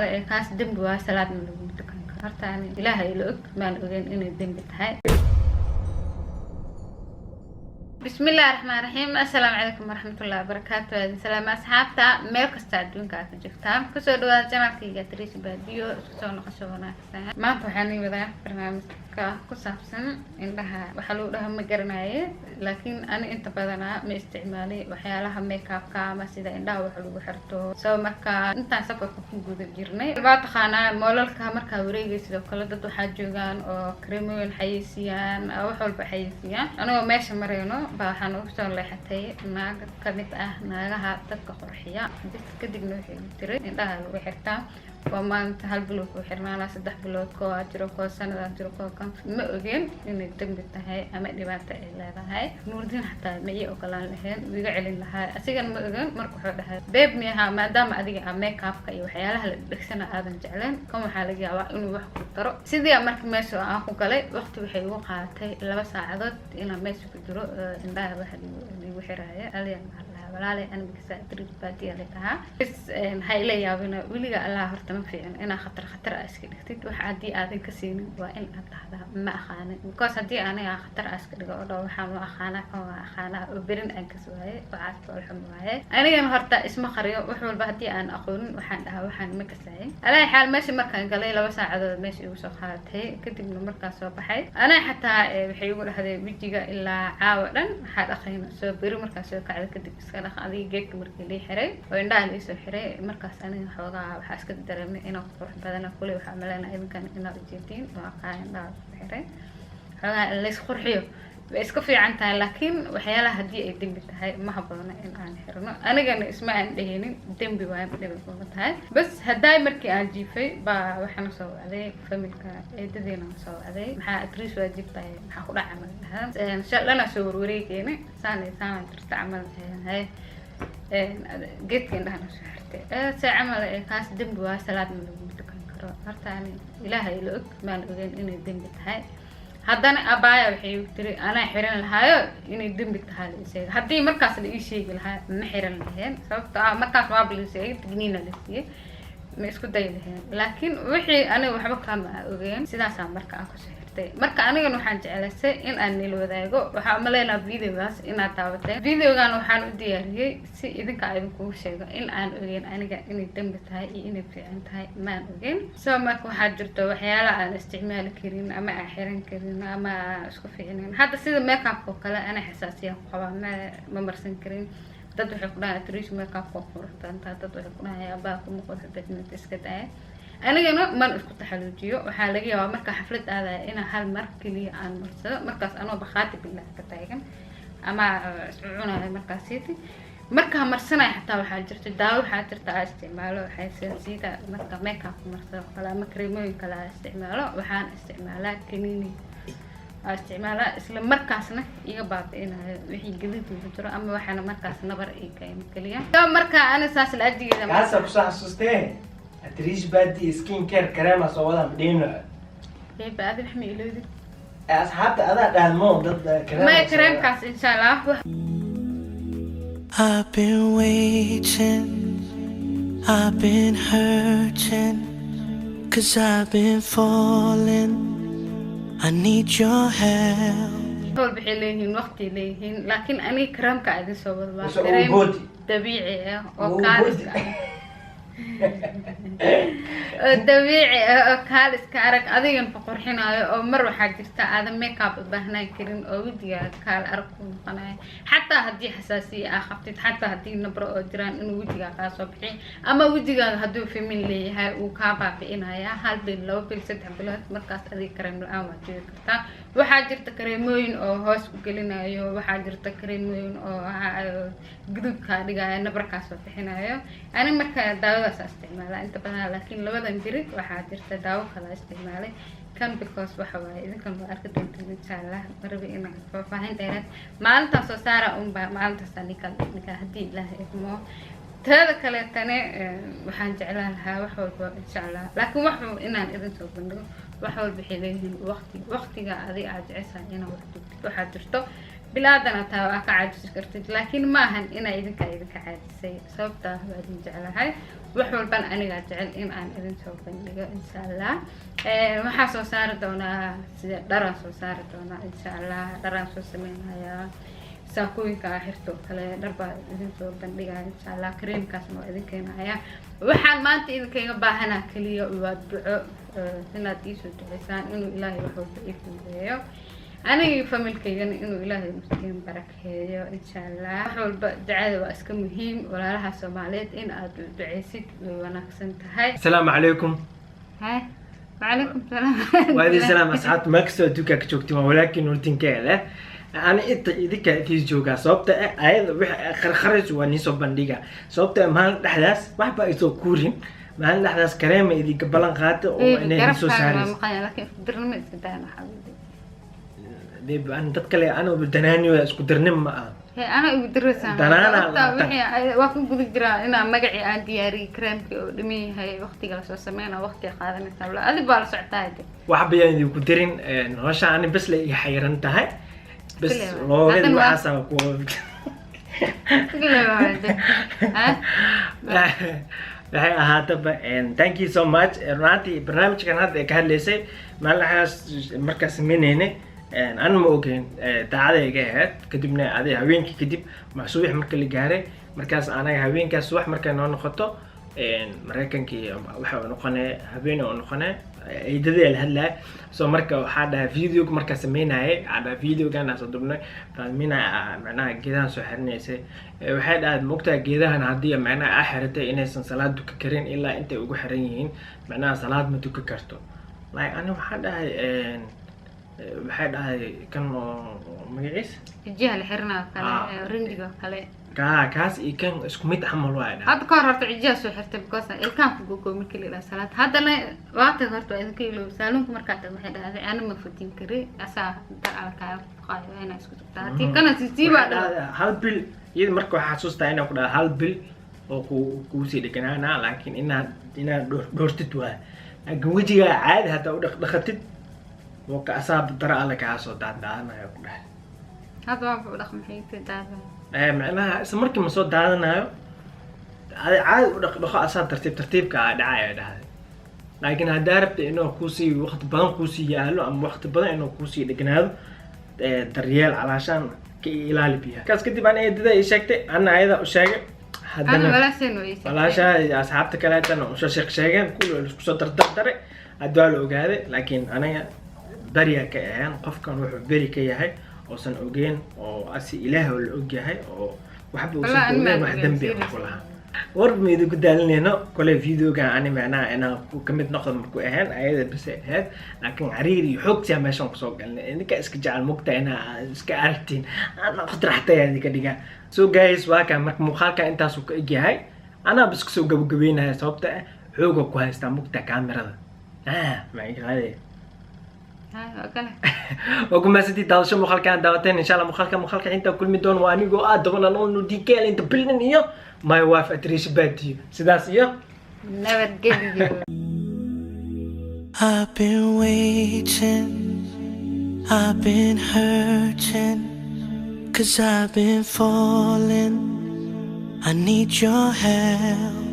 Kaas dembi waa, salaadna laguma tukan karo. Horta ani Ilaahay la og maan ogeyn inay dembi tahay. Bismillahi raxmaan raxiim. Assalaamu calaykum waraxmatullahi wabarakaatu. Aadin salaama asxaabta meel kasta adduunka aad ka joogtaan. Kusoo dhawaada channelkayga Tariis Baadiyo. Isku soo noqosho wanaagsan. Maanta waxaan ii wadaa barnaamijka ku saabsan indhaha. Waxaa lagu dhaha ma garanaye, laakiin ani inta badanaa ma isticmaalay waxyaalaha makeupka ama sida indhaha wax lagu xirto. So marka intaan safarka ku guda jirnay, waa taqaanaa moolalka markaa wareegay, sidoo kale dad waxaa joogaan oo kareemooyin xayeysiiyaan, wax walba xayeysiiyaan. Anigoo meesha marayno baa waxaan ugu soo leexatay naag kamid ah naagaha dadka qurxiya. Kadibna waxay igu tiri, "Indhaha lagu xirtaa, waa maalinta hal bilood kuu xirnaanaa, 3 bilood, koo jiro, koo sanadaa jiro, koo kan." Ma ogeen inay dembi tahay ama dhibaato ay leedahay. Nuurdiin xataa ma ii ogolaan lahayn, wuu iga celin lahaa. Asigana ma ogeen. Marka wuxuu dhahay, "Babe, miyaha maadaama adiga a makeupka iyo waxyaalaha la dhegsana aadan jecleen, kan waxaa laga yaabaa inuu wax ku taro." Sidii marka meesha aan ku galay, waqti waxay igu qaadatay 2 saacadood inaan meesha ku jiro. Indhaha waxa liigu xiraaya aliya maxaa lahaa, "Walaalay, aniga Tariis Baadiya la dhahaa." Bas ha ila yaabina. Weliga Allah horta ma fiicin inaa khatar khatar aa iska dhigtid. Wax haddii aadan ka siinin, waa in aad dhahdaa "Ma aqaanin", because haddii aniga khatar aa iska dhigo oo dhaho "Waxaan waa aqaanaa, kan waa aqaanaa", oo berin aan kas waaye, waxaas foolxum waaye. Anigana horta isma qariyo. Wax walba haddii aan aqoonin, waxaan dhahaa "Waxaan ma kasaayay." Alaa xaal, meesha markaan galay, 2 saacadood meesha igu soo qaadatay. Kadibna markaan soo baxay, anaa xataa waxay igu dhahday, "Wejiga ilaa caawa dhan waxaa dhaqayna, soo beri markaa soo kacda kadib iska dhaq adiga." Geedka markii lii xiray oo indhaha liisoo xiray, markaas aniga xoogaa waxaa iska dareemay inaan qurux badana. Kuley waxaa maleynaa idinkan inaad ujeediin. Waa kaa indhaha ku xiray. Xoogaa in lays qurxiyo way iska fiican tahay, laakiin waxyaalaha haddii ay dembi tahay, ma habboona in aan xirno. Anigana isma aan dhehinin dembi waayo, ma dhibi kuma tahay. Bas haddaay markii aan jiifay baa waxaana soo wacday familka, eedadiina soo wacday. "Maxaa atriis waa jiiftahay? Maxaa ku dhaca?" Camal dhahaa shaldhana soo warwareegeyna, saan iyo saanaan jirta camal. Haye, geedka indhahana soo xirtay se camal. Kaas dembi waa, salaadna laguma tukan karo. Horta ani Ilaahay la og maan ogeyn inay dembi tahay. Haddana abaaya waxay igu tiri, "Anaa xiran lahaayo, inay dembi tahay la ii sheegay. Haddii markaas la ii sheegi lahaa, ma xiran laheen." Sababto ah markaas waaba la ii sheegay, digniina la siiyey, ma isku dayi laheen. Laakiin wixii aniga waxba kama ogeen, sidaasaa marka aan kusoo xirtay. Marka anigana waxaan jeclaystay in aan nila wadaago. Waxaa umaleynaa videogaas inaad daawateen. Videogan waxaan u diyaariyey si idinka aan idinkugu sheego in aan ogeyn aniga inay dembi tahay iyo inay fiican tahay, maan ogeyn. So marka waxaa jirto waxyaala aan isticmaali karin ama aan xiran karin ama aan isku fiicnayn. Hadda sida makeupka oo kale, ana xasaasiyaan ku qabaa, ma marsan karin. Dad waxay ku dhahaan, "Atriis, makeupka waa qurux badantaa." Dad waxay ku dhahaan, "Abaa, kuma qurux badnid, iska daaya." Anigana man isku taxaluujiyo. Waxaa laga yaabaa marka xaflad aadaya inaan hal mar keliya aan marsado, markaas anoo bakhaati billah ka taagan ama iscunayo. Markaasiti markaa marsanaya xataa waxaa jirta daawo, waxaa jirta aa isticmaalo xasaasiyada. Marka makeup marsado kale ama kareemooyin kale aa isticmaalo, waxaan isticmaalaa kaniini aa isticmaalaa, isla markaasna iga baabi'inayo wixii gaduud ku jiro ama waxaana markaas nabar ii keeno keliya. So marka ani saas la ajigeeda. Kaasa kusoo xasuustee, Atriish Baadi skin care kareema soo wadaan dhino. Babe, adi wax ma iloodin. Asxaabta adaa dhahmo dad kareema maya soo wadaan. Kareemkaas insha Allah. I've been waiting, I've been hurting, 'cause I've been falling. I need your help. Walba waxay leeyihiin waqti leeyihiin, laakiin aniga kareemka idin soo wada waa Mise uu kareem boodi. dabiici ah oo Uu kaaliska boodi. ah, oo dabiici ah, oo kaaliska arag adigan ku qurxinayo. Oo mar waxaa jirta aadan makeup u baahnaan karin oo wejigaaga kaal arag ku noqonayo, xataa haddii xasaasiya aa qabtid, xataa haddii nabro oo jiraan inuu wejigaaga kaa soo bixiyo, ama wejigaaga hadduu fimin leeyahay uu kaa baabi'inaya hal bil, 2 bil, 3 bilood. Markaas adiga kareem la-aan waa joogi kartaa. Waxaa jirta kareemooyin oo hoos ku gelinayo, waxaa jirta kareemooyin oo guduud kaa dhigayo, nabar kaa soo bixinayo. Ani marka daawadaas isticmaala inta badan, laakiin labadan beri waxaa jirta daawo kala isticmaalay kan, because waxa waaye idinkan waa arki doontaan insha Allah. Marabi inaan faahfaahin dheeraad maalintaas soo saara unbaa maalintaas ninka ninka haddii Ilaahay idmo. Teeda kaleetane, waxaan jeclaan lahaa wax walba insha Allah, laakiin wax inaan idin soo bandhigo. Wax walba waxay leeyihiin waqti, waqtiga adiga aad jeceshahay inaad wax dugtid. Waxaad jirto bilaadana taa waa ka caajisi kartid, laakiin ma ahan inaa idinka caajisay. Sababta ah waa idin jeclahay. Wax walban anigaa jecel in aan idin soo bandhigo, insha Allah. Waxaa soo saari doonaa sida dharaan soo saari doonaa, insha Allah. Dharaan soo sameynayaa, saakooyinka aa xirto oo kale, dhar baa idin soo bandhigaya, insha Allah. Kareemkaasna waa idin keenaya. Waxaan maanta idinkaga baahanaa keliya waa duco, inaad iisoo duceysaan inuu Ilaahay wax walba ii fududeeyo, aniga iyo familkaygana inuu Ilaahay miskiin barakeeyo, insha Allah. Wax walba ducada waa iska muhiim. Walaalaha Soomaaliyeed in aad duceysid way wanaagsan tahay. Asalaamu calaykum. Hay, wacalaykum salaam. Waa idin salaam, asxaabta meel kastoo adduunka ka joogtiin. Waa walaalkiin Nurdinka leh. Ani inta idinka idiin joogaa, sababta ah ayada wixii qarqarayso waa niisoo bandhiga, sababta ah maalin dhexdaas waxba ay soo kuurin, maalin dhexdaas kareema idinka ballan qaata oo inay idiin soo Garabkaaga waa saarayso. Maqanya, laakiin isku dirnimo iska dayan waxaa weydiin. Babe, ani dad kale anigu danaaniyo isku dirnim ma aha. He, ana igu diraysaa. Danaana Sababta laabtan. wixii waa ku guda jiraa inaa magacii aan diyaariyey, kareemkii oo dhiman yahay, waqtiga lasoo sameyna, waqtiga qaadanaysaa. Wala adi baa la socotaa de. Waxba yaan idinku dirin. Nolosha ani bes la ii xayiran tahay bes. Kale waa. Loogadii Haddana waxaasaa ku Kale waa de. Ha? Waxay ahaataba, thank you so much. Runaantii barnaamijkan hadda ee ka hadlaysay maalin markaa sameyneynay, ana ma ogeyn, daacada iga ahayd. Kadibna adi habeenkii kadib ma subax marka la gaaray, markaas anaga habeenkaas subax markay noo noqoto Maraykankii waxa uu noqonay habeen uu noqonay, eedadii la hadlaya. So marka waxaa dhahay videoga markaa sameynayay, waxaa dhahay videogan aan soo dubnay, Faadmina macnaha geedahan soo xirinaysay. Waxay dhahay, mogtahay geedahan haddii macnaha aa xiratay inaysan salaad duka karin ilaa intay ugu xiran yihiin, macnaha salaad ma duka karto. Like ani waxaa dhahay, waxay dhahay kan oo magaciis Cijiha la xirinayo kale. Ah. Rinjiga oo kale. Kaas iyo kan isku mid camal waay dhahay. Hadda ka hor horta cijiha soo xirtay because ilkaan ku gogo markii la yidhaha salaad. Haddana waata horta waa idinka iloob. Saaluunka markaa tag waxay dhahday, ana ma fudin kari, asaa dar ala kaaga fuqaayo, waa inaa isku tugtaa haddii kana sisii baa Waxay dhahay. dhahday hal bil iyada. Marka waxaa xasuustaa inaa ku dhahay hal bil oo ku kuusii dheganaana, laakiin inaad dhoortid waay. Laakiin wejigaa caadi haddaa u dhaqdhaqatid oo ka asaab dara alle kaa soo daadaadanaya ku dhahay. Hadda waaba u dhaqmaxay inta daada. Macnaha isla markii ma soo daadanayo, adi caadi u dhaqdhaqo, asaa tartiib tartiibka a dhacaya dhahday. Laakiin haddaa rabta inuu kuusii waqti badan kuusii yaalo ama waqti badan inuu kuusii dheganaado, daryeel calaashaan ka ilaali biyaha. Kaas kadib ana eedada ii sheegtay, ana ayada u sheegay. Ana haddana walaasheen way ii walaashaa iyo asxaabta kaleetana usoo sheeg sheegeen, kulli isku soo dardardaray. Hadda waa la ogaaday, laakiin aniga beriya ka ahayn. Qofkan wuxuu beri ka yahay oosan ogeyn oo asi Ilaah oo la ogyahay oo waxba uusan Wallahi, ka ogeyn ani wax maan dembi ogeyn, ah ku lahaa. War ma idinku daalinayno. Kole videogan ani macnaha inaan kamid noqdo marku ahayn, ayada bas ay ahayd, laakiin cariir iyo xoogsiyaa meeshan kusoo galnay. Idinka iska jecel mugta inaa iska aragtiin ana qudraxtay idinka dhigaa. So guys, waa kaa. Marka muuqaalka intaasuu ka egyahay. Anaa bas kusoo gabagabeynaya, sababta ah xooga ku haystaa mugta kaamirada. Ah, maxay? Hay, waa kale. Waa ku mahadsantihiin daawasho muuqaalkan daawateen. Insha Allah muuqaalka intaa kulmi doon waa anigoo ah dobanan oo Nurdinkel inta bilin iyo my wife Atrish Badiyo. Sidaas iyo nabadgelyo. I've been waiting, I've been hurting, 'cause I've been falling. I need your help.